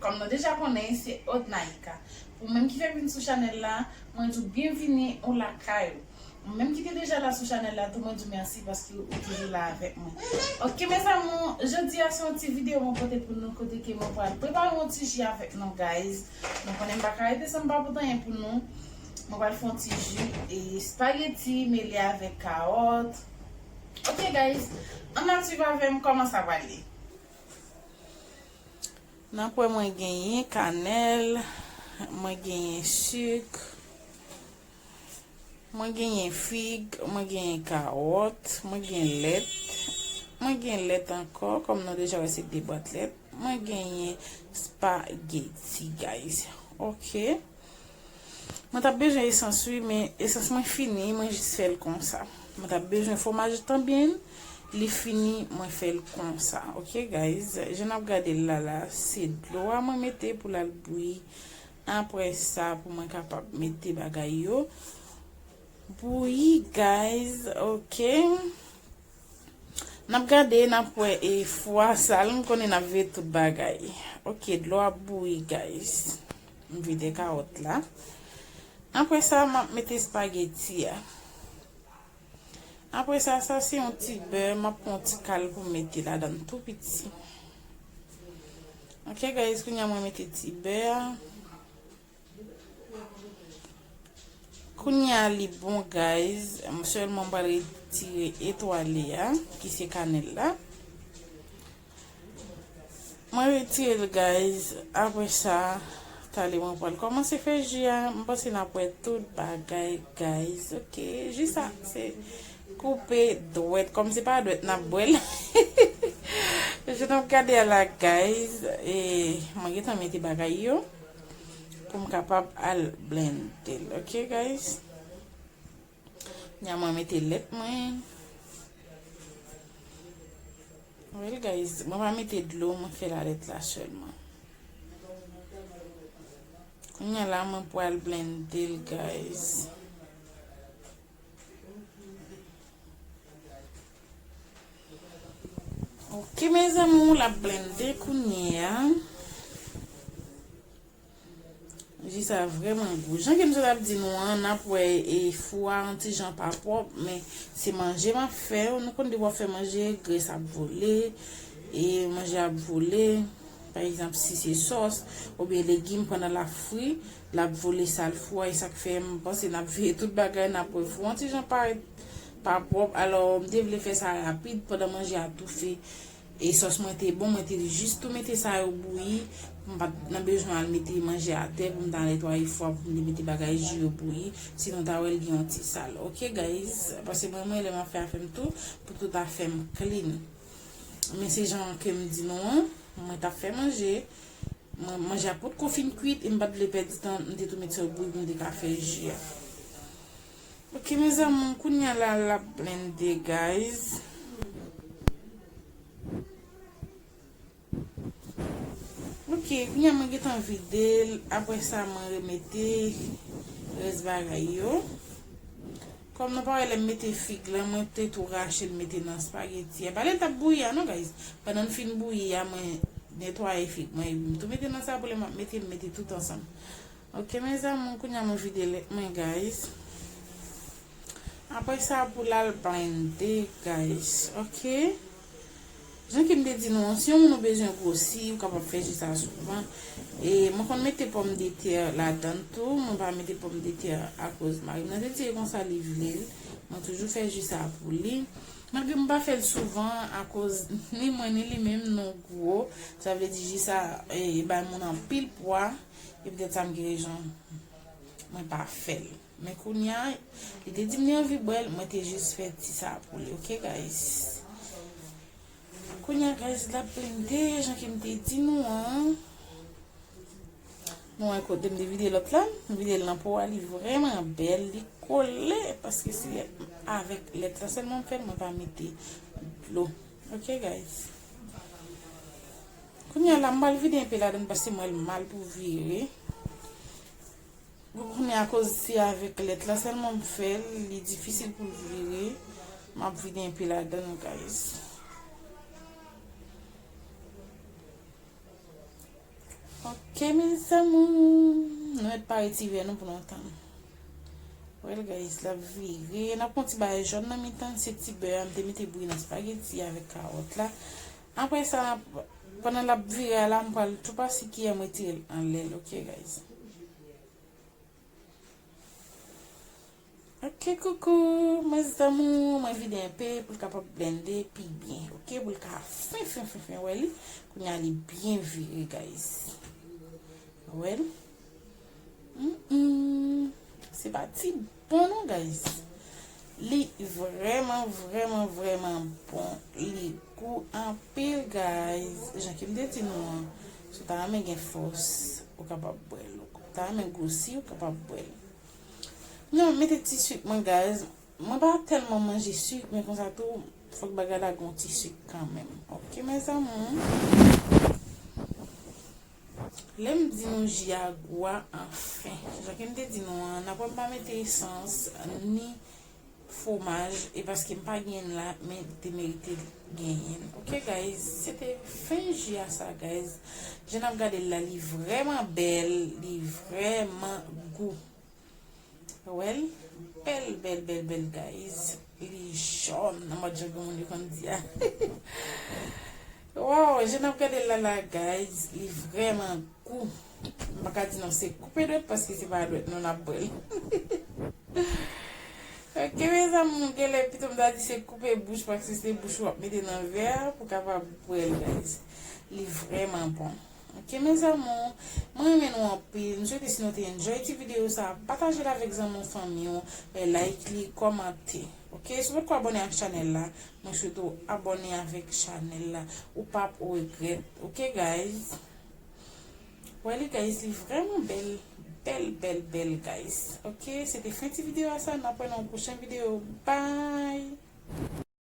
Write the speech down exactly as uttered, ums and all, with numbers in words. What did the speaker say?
Kòm nou deja konnen, se Odnaïka. Pou menm ki fèk vin sou chanèl la, mwen di w byenvini ou lakay ou. Ou menm ki te deja la sou chanèl la tou, mwen di w mèsi paske ou toujou la avèk mwen. Ok mes amours, jodi a se yon ti videyo mwen pote pou nou kote ke mwen pral prepare yon ti ji avèk nou guys. Nou konnen m pa ka rete san m pa pote anyen pou nou. Mwen pral fè yon ti ji e spaghetti mele avèk kawòt. Ok guys, ann al swiv avè m kòman sa pral ye. N ap wè mwen genyen kanèl, mwen genyen sik, mwen genyen fig, mwen genyen kawòt, mwen gen lèt, mwen gen lèt ankò, kòm nou deja wè se de bwat lèt, mwen genyen spaghetti guys. Ok. Mwen t ap bezwen esans wi, men esans mwen fini, mwen jis fè l konsa. Mwen t ap bezwen fwomaj tanbyen, li fini, mwen fè l konsa. Ok guys, jan n ap gade l la la, se dlo a mwen mete pou l al bouyi. Apre sa, pou mwen kapab mete bagay yo bouyi guys, ok. N ap gade, n ap wè e fwa sal, m konnen n ap veye tout bagay. Ok, dlo ap bouyi guys. M vide kawòt la. Apre sa, m ap mete espageti a. Apre sa, sa se yon ti bè, m ap pran yon ti kal pou m mete ladan l tou piti. Ok guys, kounye a mwen mete ti bè a. Kounye a li bon guys, m sèlman m pral retire etwale a, ki se kanèl la. Mwen retire l guys, apre sa, talè mwen pral kòmanse fè ji a, m panse n ap wè tout bagay guys, ok, ji sa se koupe dwèt, kòm se pa dwèt n ap bwè l. Jan n ap gade a la guys, e mwen gentan mete bagay yo. Pou m kapab al blende l, ok guys? Nya mwen mete lèt mwen. Well guys, mwen pa mete dlo, mwen fè la lèt la sèlman. Kounye a la mwen pral blende l guys. Ok mes amours, l ap blende kounye a. Ji sa vrèman gou. Jan ke m sot ap di nou an, n ap wè e fou a yon ti jan pa pwòp, men se manje m ap fè. Nou konn depi w ap fè manje, grès ap vole, e manje ap vole. Pa egzanp, si se sòs oubyen legim, pandan l ap fri, l ap vole sal fou a, e sa k fè m panse n ap veye tout bagay, n ap wè fou an ti jan parèt pa pwòp. Alò, m te vle fè sa rapid pandan manje a toufe. E sòs mwen te bon, mwen te jis tou mete sa yo bouyi. M pa t nan bezwen al mete manje atè pou m ta netwaye fou a, pou m te mete bagay ji yo bouyi. Sinon, w ta wè l gen yon ti sal. Ok, guys? Paske mwen, mwen, lè m ap fè afè m tou, pou tout afè m clean. Men se jan ke m di nou an, mwen t ap fè manje. Mwen, manje a potko fin kwit, e m pa t vle pèdi tan, m te tou met sa yo bouyi pou m te ka fè ji a. Ok, mes amours, kounye a la, l ap blende, guys. Ok, kounye a mwen gentan vide l, apre sa, mwen remete rès bagay yo. Kòm nou pa wè lè m mete fig lan, mwen te tou rache l mete nan spageti a. Pa lè l t ap bouyi a non, guys. Pandan l fin bouyi a, mwen netwaye fig mwen, epi m tou mete nan sa pou lè m ap mete, m mete tout ansanm. Ok, mes amours, kounye a mwen vide lèt mwen, guys. Apre sa, pou l al blende, guys. Ok. Jan ke m te di nou an, si yon moun ou bezwen gwosi, ou kapab fè ji sa souvan. E mwen konn mete pòmdetè ladan l tou. Mwen pa mete pòmdetè akoz mari m nan te di e konsa li vle l. Mwen toujou fè ji sa pou li. Malgre m pa fè l souvan, akoz ni mwen ni li menm nou gwo. Sa vle di ji sa, e, bay moun anpil pwa. E petèt sa m gen rezon mwen pa fè l. Men kounye a, li te di m li anvi bwè l, mwen te jis fè ti sa pou li, ok, guys? Kounye a, guys, l ap blende, jan ke m te di nou an. Nou wè kote m te vide lòt la, m vide l nan po a, li vrèman bèl, li kole, paske se avèk lèt la sèlman m fè l, mwen pa mete dlo. Ok, guys? Kounye a la, m pral vide enpe ladan l, paske m wè l mal pou vire. Bon, kounye a, akoz se avèk lèt la sèlman m fè l, li difisil pou l vire. M ap vide enpe ladan l, guys. Ok, Ok, mes amours, nou mèt pa retire nou pou lontan. Well, guys, l ap vire. N ap pran ti bagay jòn nan mitan, se ti bè a, m te mete bouyi nan spaghetti avèk kawòt la. Apre sa, pandan l ap vire a la, m pral tou pase kiyè m retire l anlè l, ok, guys? Ok, koukou, mes amours, mwen vide enpe pou l kapab blende pi byen, ok, pou l ka fen, fen, fen, fen, wè li, kounye a li byen vire, guys. Wè l. Mm, mm. Se pa ti bon non, guys. Li vrèman, vrèman, vrèman bon. Li gou anpil, guys. Jan ke m te di nou an, si w ta renmen gen fòs, ou kapab bwè l. Ou ta renmen gwosi, ou kapab bwè l. Non, mete ti sik mwen, guys. Mwen pa tèlman manje sik, men konsa tou, fòk bagay la gon ti sik kanmenm. Ok, mes amours. Lè m di nou ji a gou a, anfen. Jan ke m te di nou an, n ap wè m pa mete esans, ni fwomaj, e paske m pa genyen l la, men te merite genyen l. Ok, guys, se te fen ji a sa, guys. Jan n ap gade l la, li vrèman bèl, li vrèman gou. Wè l? Bèl, bèl, bèl, bèl, guys. Li jòn, nan mòd jan granmoun yo konn di a. Wow, jan n ap gade l la, la, guys, li vrèman gou. M pa ka di non, se koupe dwèt, paske se pa dwèt non n ap bwè l. Ok, mes amours, genlè pito m ta di se koupe bouch, paske se bouch ou ap mete nan vè a pou kapab bwè l, guys. Li vrèman bon. Ok, mes amours, mwen renmen nou anpil. M swete si nou te enjoy ti videyo sa, pataje l avèk zanmi w, fanmi w, e, like li, kòmante. Ok, si w potko abòne ak chanèl la, mwen swete w abòne avèk chanèl la. Ou p ap regrèt. Ok, guys? Wè li, guys, li vrèman bèl. Bèl, bèl, bèl, guys. Ok, se te fen ti videyo a sa. N ap wè nan yon pwochen videyo. Bye!